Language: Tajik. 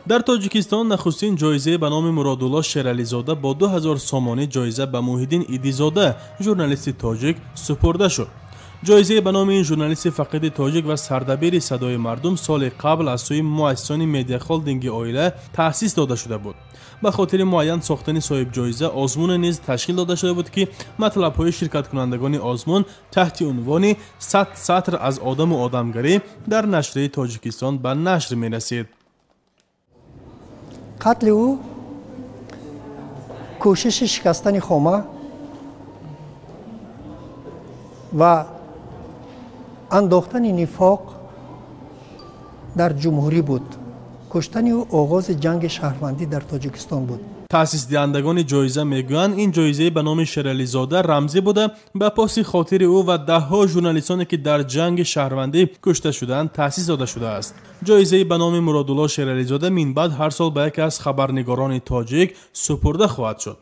Дар Тоҷикистон нахустин ҷоизаи ба номи Муродулло Шерализода бо 2000 сомонӣ ҷоиза ба Муҳиддин Идизода, журналисти тоҷик, супурда шуд. Ҷоизаи ба номи ин журналисти фақиди тоҷик ва сардабири «Садои мардум» соли қабл аз сӯи муассисони медиахолдинги «Оила» таъсис дода шуда буд. Ба хотири муайян сохтани соҳибҷоиза озмуне низ ташкил дода шуда буд, ки матлабҳои ширкаткунандагони озмун таҳти унвони «100 сатр аз одаму одамгарӣ» дар нашрияи «Тоҷикистон» ба нашр мерасид. Қатли ӯ кӯшиши шикастани хома ва андохтани нифоқ дар ҷумҳурӣ буд. Куштани ӯ оғози ҷанги шаҳрвандӣ дар Тоҷикистон буд. Таъсисдиҳандагони ҷоиза мегӯянд, ин ҷоизаи ба номи Шерализода рамзӣ буда, ба поси хотири ӯ ва даҳҳо журналистоне, ки дар ҷанги шаҳрвандӣ кушта шуданд, таъсис дода шудааст. Ҷоизаи ба номи Муродулло Шерализода минбаъд ҳар сол ба яке аз хабарнигорони тоҷик супурда хоҳад шуд.